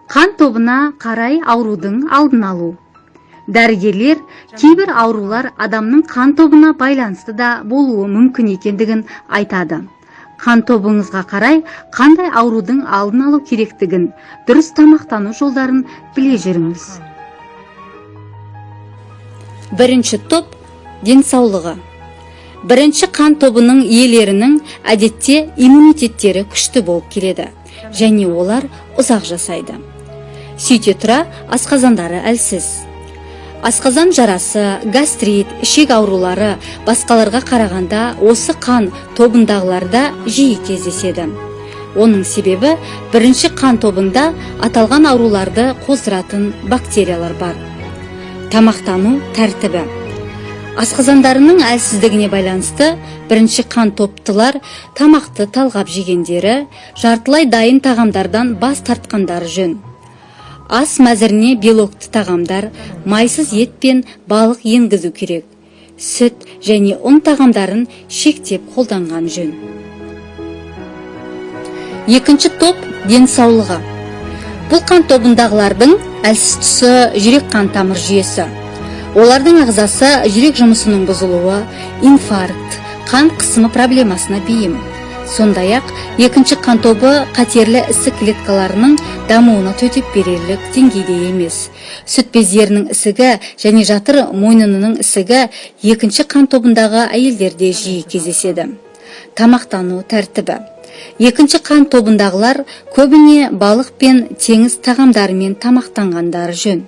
Қан тобына қарай аурудың алдын алу. Дәрігерлер кейбір аурулар адамның қан тобына байланысты да болуы мүмкін екендігін айтады. Қан тобыңызға қарай қандай аурудың алдын алу керектігін, дұрыс тамақтану жолдарын біле жүріңіз. Бірінші топ денсаулығы. Бірінші қан тобының иелерінің әдетте иммунитеттері күшті болып келеді және олар ұзақ жасайды. Сөйте тұра, асқазандары әлсіз. Асқазан жарасы, гастрит, ішек аурулары басқаларға қарағанда осы қан тобындағыларда жиі кездеседі. Оның себебі, бірінші қан тобында аталған ауруларды қоздыратын бактериялар бар. Тамақтану тәртібі. Асқазандарының әлсіздігіне байланысты бірінші қан топтылар тамақты талғап жегендері, жартылай дайын тағамдардан бас тартқандары жөн. Ас мәзіріне белокты тағамдар, майсыз ет пен балық енгізу керек. Сүт және ұн тағамдарын шектеп қолданған жөн. Екінші топ денсаулығы. Бұл қан тобындағылардың әлсіз тұсы – жүрек қан тамыр жүйесі. Олардың ағзасы жүрек жұмысының бұзылуы, инфаркт, қан қысымы проблемасына бейім. Сондай ақ екінші қан тобы қатерлі ісік клеткаларының дамуына төтеп берерлік деңгейде емес. Сүт бездерінің ісігі және жатыр мойнының ісігі екінші қан тобындағы әйелдерде жиі кездеседі. Тамақтану тәртібі. Екінші қан тобындағылар көбіне балық пен теңіз тағамдарымен тамақтанғандары жөн.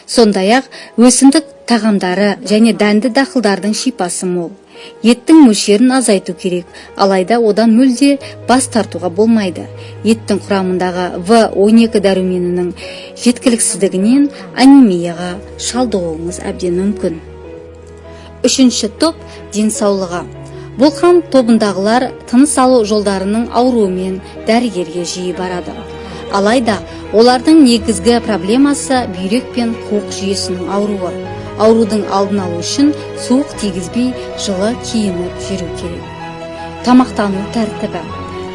Сондай ақ өсімдік тағамдары және дәнді дақылдардың шипасы мол. Еттің мөлшерін азайту керек, алайда одан мүлде бас тартуға болмайды. Еттің құрамындағы В 12 дәруменінің жеткіліксіздігінен анемияға шалдығуыңыз әбден мүмкін. Үшінші топ денсаулығы. Бұл қан тобындағылар тыныс алу жолдарының ауруымен дәрігерге жиі барады. Алайда олардың негізгі проблемасы – бүйрек пен қуық жүйесінің ауруы. Аурудың алдын алу үшін суық тигізбей, жылы киініп жүру керек. Тамақтану тәртібі.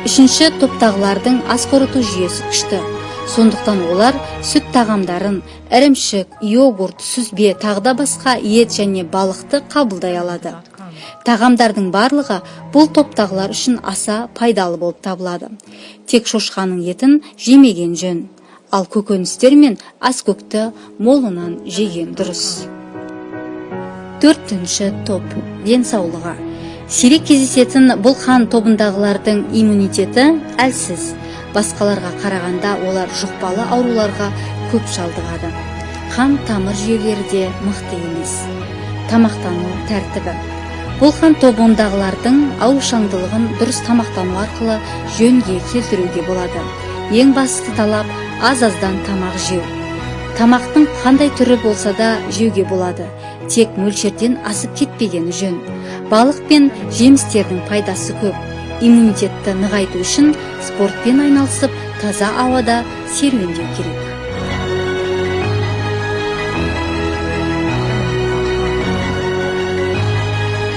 Үшінші топтағылардың ас қорыту жүйесі күшті. Сондықтан олар сүт тағамдарын, ірімшік, йогурт, сүзбе, тағы да басқа ет және балықты қабылдай алады. Тағамдардың барлығы бұл топтағылар үшін аса пайдалы болып табылады. Тек шошқаның етін жемеген жөн. Ал көкөністер мен аскөкті молынан жеген дұрыс. Төртінші топ денсаулығы. Сирек кездесетін бұл қан тобындағылардың иммунитеті әлсіз. Басқаларға қарағанда олар жұқпалы ауруларға көп шалдығады. Қан тамыр жүйелері де мықты емес. Тамақтану тәртібі. Бұл қан тобындағылардың аурушаңдылығын дұрыс тамақтану арқылы жөнге келтіруге болады. Ең басты талап – аз-аздан тамақ жеу. Тамақтың қандай түрі болса да жеуге болады. Тек мөлшерден асып кетпегені жөн. Балық пен жемістердің пайдасы көп. Иммунитетті нығайту үшін спортпен айналысып, таза ауада серуендеу керек.